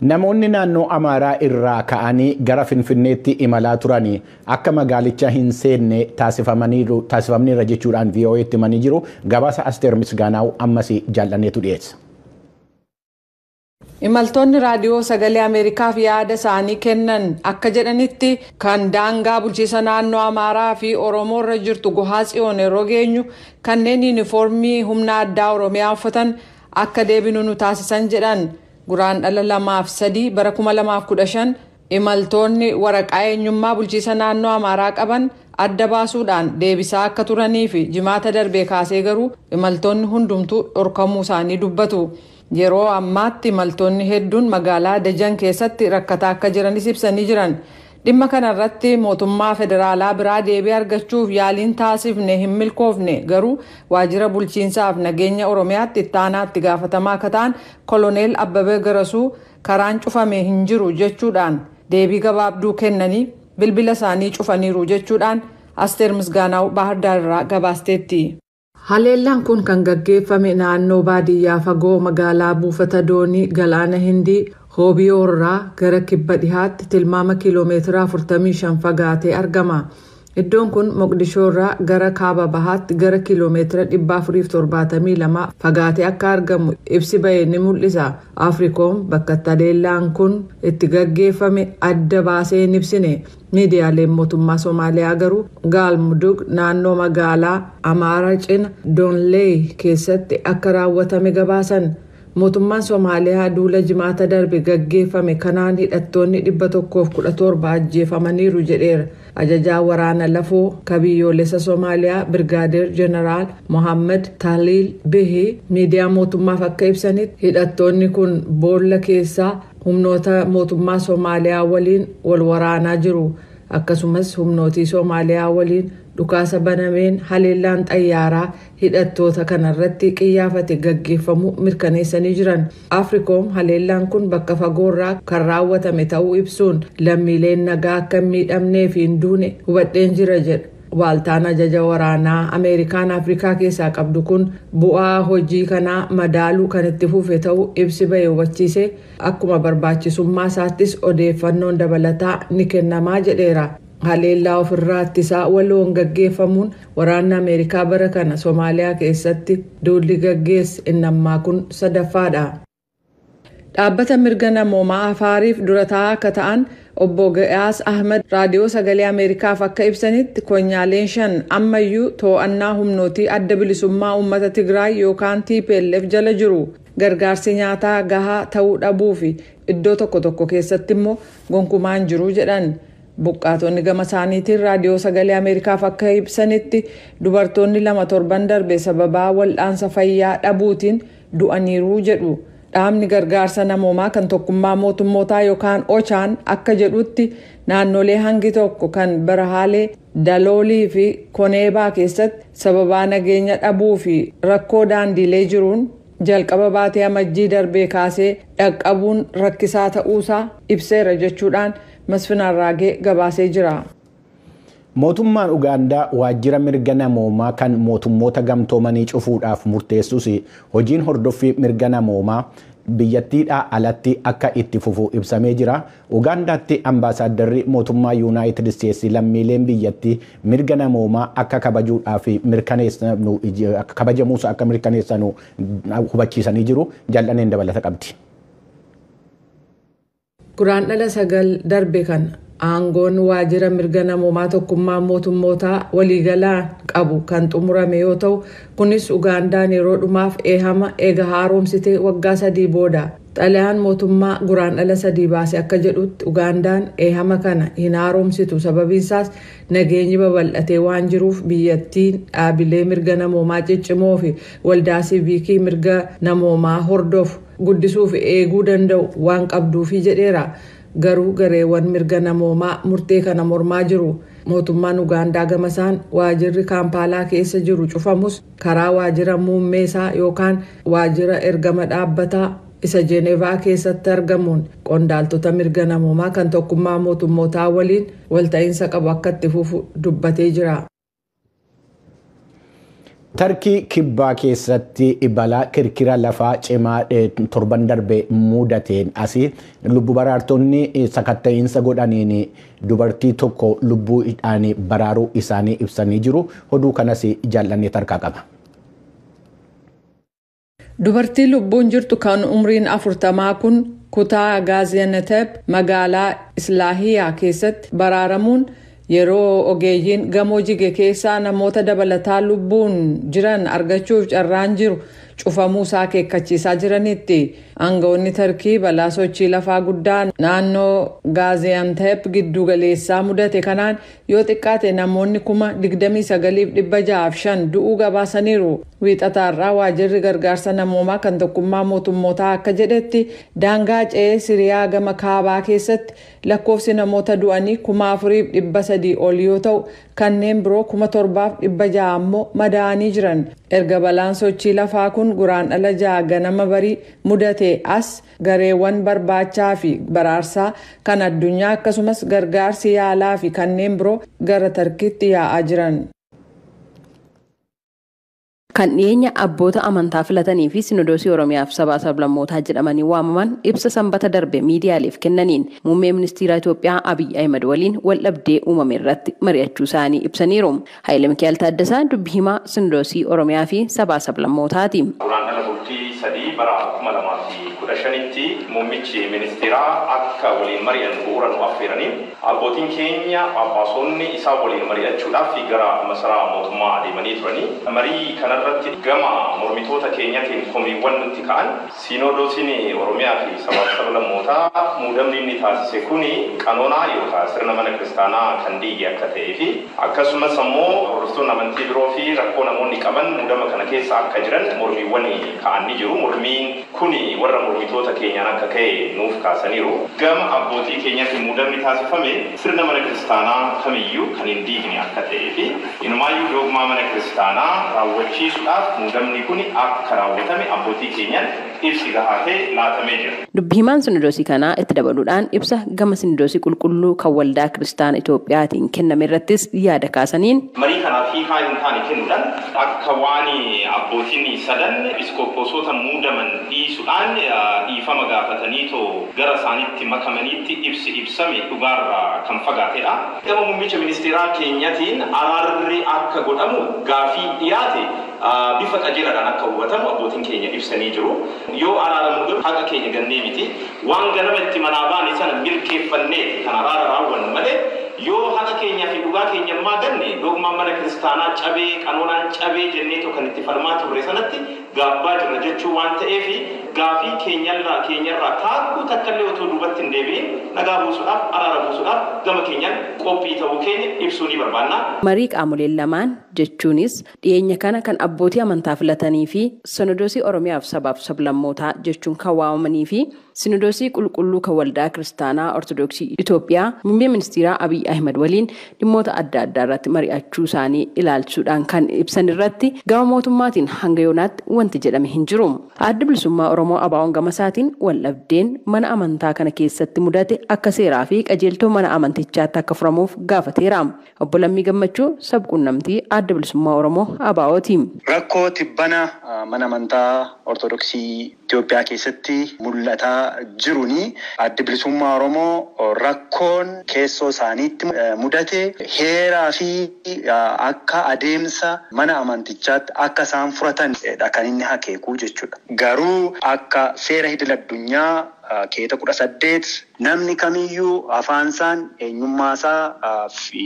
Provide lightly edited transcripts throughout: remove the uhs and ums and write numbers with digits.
Namoonni naannoo Amaaraa irraa ka'anii gara Finfinneetti imalaa turanii akka magaalicha hin seenne taasifamaniira jechuudhaan VOA'tti himanii jiru. Gabaasa Asteer Misgaanaaw ammas jaallanneetu dhiyeessa. Imaltoonni raadiyoo Sagalee Ameerikaaf yaada isaanii kennan akka jedhanitti, kan daangaa bulchiisa naannoo Amaaraa fi Oromoo irra jirtu Gohaa Tsiyoon yeroo geenyu, kanneen yuunifoormii humna addaa Oromiyaa uffatan akka deebinu nu taasisan jedhan. Guraandhala 2 fi 3 bara 2015 imaltoonni waraqaa eenyummaa bulchiisa naannoo Amaaraa qaban adda baasuudhaan deebisaa akka turanii fi jimaata darbee kaasee garuu imaltoonni hundumtuu dhorkamuu isaanii dubbatu. Yeroo ammaatti imaltoonni hedduun magaalaa Dajan keessatti rakkataa akka jiranis ibsanii jiran. Dhimma kana irratti mootummaa federaalaa biraa deebii argachuuf yaaliin taasifne hin milkoofne. Garuu waajjira bulchiinsaaf nageenya Oromiyaatti ittaanaatti gaafatamaa akka ta'an Koloneel Abbabee Garasuu karaan cufame hin jiru jechuudhaan deebii gabaabduu kennanii bilbila isaanii cufaniiru jechuudhaan Asteer Misgaanaaw Baahirdaar irraa gabaasteetti. Haleellaan kun kan gaggeeffame naannoo baadiyyaa fagoo magaalaa buufata doonii galaana Hindii Hoobiyoorraa gara kibba dhihaatti tilmaama kiiloomeetira 45 fagaatee argama. Iddoon kun Moqdishoorraa gara kaaba bahaatti gara kiiloomeetira 472 fagaatee akka argamu ibsi ba'e ni mul'isa. Afriikoom bakka haleellaan kun itti gaggeeffame adda baasee hin ibsine. Miidiyaaleen mootummaa Somaaliyaa garuu Gaalmudug naannoo magaalaa Amaara cina Doonleey keessatti akka raawwatame gabaasan. Mootummaan Somaaliyaa duula jimaata darbe gaggeeffame kanaan hidhattoonni 117 ajjeefamaniiru jedheera. Ajajaa waraana lafoo kabiyyoolessa Somaaliyaa, Birgaadeer Jeneraal Mohammad Taaliil Bihi, miidiyaa mootummaaf akka ibsanitti, hidhattoonni kun boolla keessaa humnoota mootummaa Somaaliyaa waliin wal waraanaa jiru. Akkasumas humnootii Somaaliyaa waliin dhukaasa banameen haleellaan xayyaaraa hidhattoota kanarratti qiyyaafate gaggeeffamuu mirkaneessanii jiran. Afriikoom haleellaan kun bakka fagoorraa kan raawwatame ta'uu ibsuun, lammiileen nagaa akka hin miidhamnee fi hin duune hubadheen jira jedha. Waaltaan ajaja waraanaa Ameerikaan Afrikaa keessaa qabdu kun bu'aa hojii kanaa madaaluu kan itti fufe ta'uu ibsi ba'e hubachiise, akkuma barbaachisummaa isaattis odeeffannoon dabalataa ni kennamaa jedheera. Haleellaa ofirraa ittisaa waloon gaggeeffamuun waraanni Ameerikaa bara kana Soomaaliyaa keessatti duulli gaggeesse inni ammaa kun sadaffaadha. Dhaabbata mirga namoomaa Afaariif dura taa'aa akka ta'an obbo Ga'iyaas Ahmed raadiyoo Sagalee Ameerikaaf akka ibsanitti, konyaaleen shan ammayyuu to'annaa humnootii Adda Bilisummaa Uummata Tigraay yookaan TPLF jala jiru. Gargaarsi nyaataa gahaa ta'uu dhabuu fi iddoo tokko tokko keessatti immoo gonkumaan jiru jedhan. Buqqaatonni gama isaaniitiin raadiyoo Sagalee Ameerikaaf akka ibsanitti, dubartoonni 2 torban darbe sababaa wal'aansa fayyaa dhabuutiin du'aniiru jedhu. Dhaabni gargaarsa namoomaa kan Tokkummaa Mootummootaa yookaan Ochaan akka jedhutti, naannolee hangi tokko kan Barahaalee, Daloolii fi Koneebaa keessatti sababaa nageenya dhabuu fi rakkoo daandiilee jiruun jalqaba baatee Amajjii darbee kaasee dhaqqabuun rakkisaa ta'uusaa ibseera jechuudhaan Masfin Arraagee gabaasee jira. Mootummaan Ugaandaa waajjira mirga namoomaa kan Mootummoota Gamtoomanii cufuudhaaf murteessus, hojiin hordoffii mirga namoomaa biyyattiidhaa alatti akka itti fufu ibsamee jira. Ugaandaatti ambaasaaddarri mootummaa Yuunaayitid Isteetsi lammiileen biyyattii mirga namoomaa akka kabajuudhaaf kabajamuus akka mirkaneessanu hubachiisanii jiru. Jal'aneen dabalata qabdi. Guraandhala 9 darbe kan aangoon waajjira mirga namoomaa Tokkummaa Mootummootaa waliigalaa qabu kan xumurame yoo ta'u, kunis Ugaandaan yeroo dhumaaf eehama eega haaromsitee waggaa 3 booda. Xalayaan mootummaa Guraandhala 3 baase akka jedhutti, Ugaandaan eehama kana hin haaromsitu, sababiinsaas nageenyi babal'atee waan jiruuf biyyattiin dhaabilee mirga namoomaa ciccimoo fi waldaa siiviikii mirga namoomaa hordofu guddisuuf eeguu danda'u waan qabduufi jedheera. Garuu gareewwan mirga namoomaa murtee kana mormaa jiru. Mootummaan Ugaandaa gamasaan waajirri Kaampaalaa keessa jiru cufamus, karaa waajjira muummeesaa yookaan waajjira ergama dhaabbataa isa Jeenevaa keessatti argamuun qondaaltota mirga namoomaa kan Tokkummaa Mootummootaa waliin walta'iinsa qabu akka itti fufu dubbatee jira. Tarkii kibbaa keessatti balaa kirkira lafaa cimaa torban darbe mudateen asii lubbu baraartonni sakatta'iinsa godhaniin dubartii tokko lubbuudhaan baraaruu isaanii ibsanii jiru. Oduu kanas jaallannee tarkaa qaba. Dubartii lubbuun jirtu kan umriin 40 kun kutaa Gaaziyaanteep magaalaa Islaahiyaa keessatti baraaramuun yeroo ogeeyyiin gamoo jige keessaa namoota dabalataa lubbuun jiran argachuuf carraan jiru cufamuu isaa akeekkachiisaa jiranitti. Aangawoonni Tarkii balaa sochii lafaa guddaa naannoo Gaaziyaanteep giddu galeessaa mudate kanaan yoo xiqqaate namoonni 29,605 du'uu gabaasaniiru. Wiixataarraa waajjirri gargaarsa namoomaa kan tokkummaa mootummootaa akka jedhetti daangaa ce'ee Siriyaa gama kaabaa keessatti lakkoofsi namoota du'anii 4,300 ol yoo ta'u kanneen biroo 7,600 ammoo madaa'anii jiran. Erga balaan sochii lafaa kun guraandhala 6 ganama barii mudate as gareewwan barbaachaa fi baraarsaa kan addunyaa akkasumas gargaarsi yaalaa fi kanneen biroo gara Tarkiitti yaa'aa jiran. Kan dhiyeenya abboota amantaa filatanii fi Sinodoosii Oromiyaaf sabaa sablammootaa jedhamanii waamaman ibsa sanbata darbe miidiyaaleef kennaniin muummee ministeera Itoophiyaa Abiy Ahmed waliin wal dhabdee uumame irratti mari'achuu isaanii ibsaniiru. Haayile Mikaa'el Taaddasaa dubbi himaa Sinodoosii Oromiyaa fi sabaa sablammootaati. Guraandhala bultii 3 bara 2015tti muummichi ministeeraa akka waliin mari'an bu'uura nu affeeranii abbootiin keenya phaaphaasonni isaa waliin mari'achuudhaaf gara masaraa mootummaa adeemanii turanii marii kanarratti gama mormitoota keenyatiin komiiwwan nutti ka'an Sinodoosiin Oromiyaa fi sabaa sablammootaa muudamni inni taasise kuni qanoonaa yookaan sirna mana kiristaanaa kan diige akka ta'ee fi akkasumas ammoo hordoftoonni amantii biroo fi rakkoo namoonni qaban muudama kana keessa akka jiran mormiiwwan ka'an ni jiru. Mormiin kuni warra mormitoota keenyaan akka ka'e nuuf kaasaniiru. Gama abbootii keenyatti muudamni taasifame sirna mana kiristaanaa kamiyyuu kan hin diigne akka ta'ee fi inumaayyuu dogmaa mana kiristaanaa raawwachiisuudhaaf muudamni kuni akka raawwatame abbootii keenyaan ibsi gahaa ta'e laatamee jira. Dubbi himaan Sinodoosii kanaa itti dabaluudhaan ibsa gama Sinodoosii qulqulluu kan waldaa kiristaana Itoophiyaatiin kenname irrattis yaada kaasaniin. Marii kanaaf hiikaa hin taane kennuudhaan akka waan abbootiin sadan episkoopoosota muudaman dhiisuudhaan dhiifama gaafataniitoo gara isaaniitti makamaniitti ibsi ibsame dhugaarraa kan fagaatedha. Gama muummicha ministeeraa keenyatiin araarri akka godhamu gaafii dhiyaate bifa qajeelaadhaan akka hubatamu abbootiin keenya ibsanii jiru. Yoo araaramu garuu haqa keenya gannee miti waan ganama itti manaa baane sana milkeeffannee kan araara raawwannu malee yoo haqa keenyaa fi dhugaa keenya ammaa ganne dogmaan mana kiristaanaa cabee qanoonaan cabee jenneetoo kan itti falmaa turre sanatti gaabbaa jirra jechuu waan ta'eef gaafii keenyarraa taakkuu takkallee otoo duubatti hin deebiin nagaa buusuudhaaf araara buusuudhaaf gama keenyaan qophii ta'uu keenya ibsuu ni barbaanna. Marii qaamoleen lamaan jechuunis dhiyeenya kana kan abbootii amantaa filatanii fi Sinodoosii Oromiyaaf sabaaf sablammootaa jechuun kan waamamanii fi Sinodoosii qulqulluu kan waldaa kiristaanaa Ortodoksii Itoophiyaa muummee ministeeraa Abiy Ahmed waliin dhimmoota adda addaa irratti mari'achuu isaanii ilaalchuudhaan kan ibsan irratti gama mootummaatiin hanga yoonaatti wanti jedhame hin jiru. Adda bilisummaa Oromoo ABO'n gama isaatiin wal dhabdeen mana amantaa kana keessatti mudate akka seeraa fi qajeeltoo mana amantichaatti akka furamuuf gaafateera. Obbo Lammii Gammachuu sabquunnamtii adda bilisummaa Oromoo ABO'ti. Rakkoo tibbana mana amantaa Ortodoksii Itoophiyaa keessatti mul'ataa jiruni adda bilisummaa Oromoo rakkoon keessoo isaaniitti mudate heeraa fi akka adeemsa mana amantichaatti akka isaan furatan kan inni akeeku jechuudha. Garuu akka seera idil addunyaa keeta 18 namni kamiyyuu afaansaan eenyummaasaa fi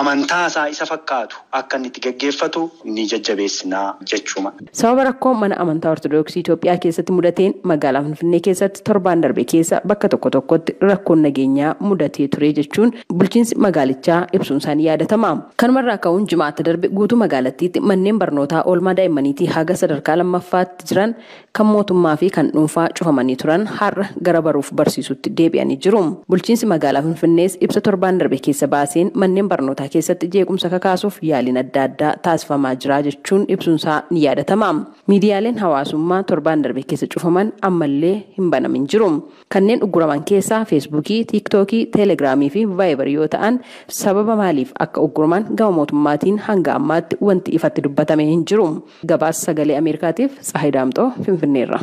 amantaasaa isa fakkaatu akka inni itti gaggeeffatu ni jajjabeessinaa jechuudha. Sababa rakkoo mana amantaa Ortodoksii Itoophiyaa keessatti mudateen magaalaa Finfinnee keessatti torbaan darbe keessa bakka tokko tokkotti rakkoon nageenyaa mudatee ture jechuun bulchiinsi magaalichaa ibsuun isaanii yaadatama. Kanumarraa ka'uun jimaata darbe guutuu magaalattiitti manneen barnootaa oolmaa daa'immaniitii haga sadarkaa lammaffaatti jiran kan mootummaa fi kan dhuunfaa cufamanii turan har'a gara baruuf barsiisutti deebi'anii jiru. Bulchiinsi magaalaa Finfinnees ibsa torbaan darbe keessa baaseen manneen barnootaa keessatti jeequmsa kakaasuuf yaaliin adda addaa taasifamaa jira jechuun ibsuunsaa ni yaadatama. Miidiyaaleen hawaasummaa torbaan darbe keessa cufaman ammallee hin banamin jiru. Kanneen ugguraman keessaa Feesbuukii, Tiiktookii, Teelegiraamii fi Vaayibar yoo ta'an, sababa maaliif akka ugguraman gama mootummaatiin hanga ammaatti wanti ifatti dubbatame hin jiru. Gabaasa Sagalee Ameerikaatiif Tsahayi Daamxoo, Finfinneerra.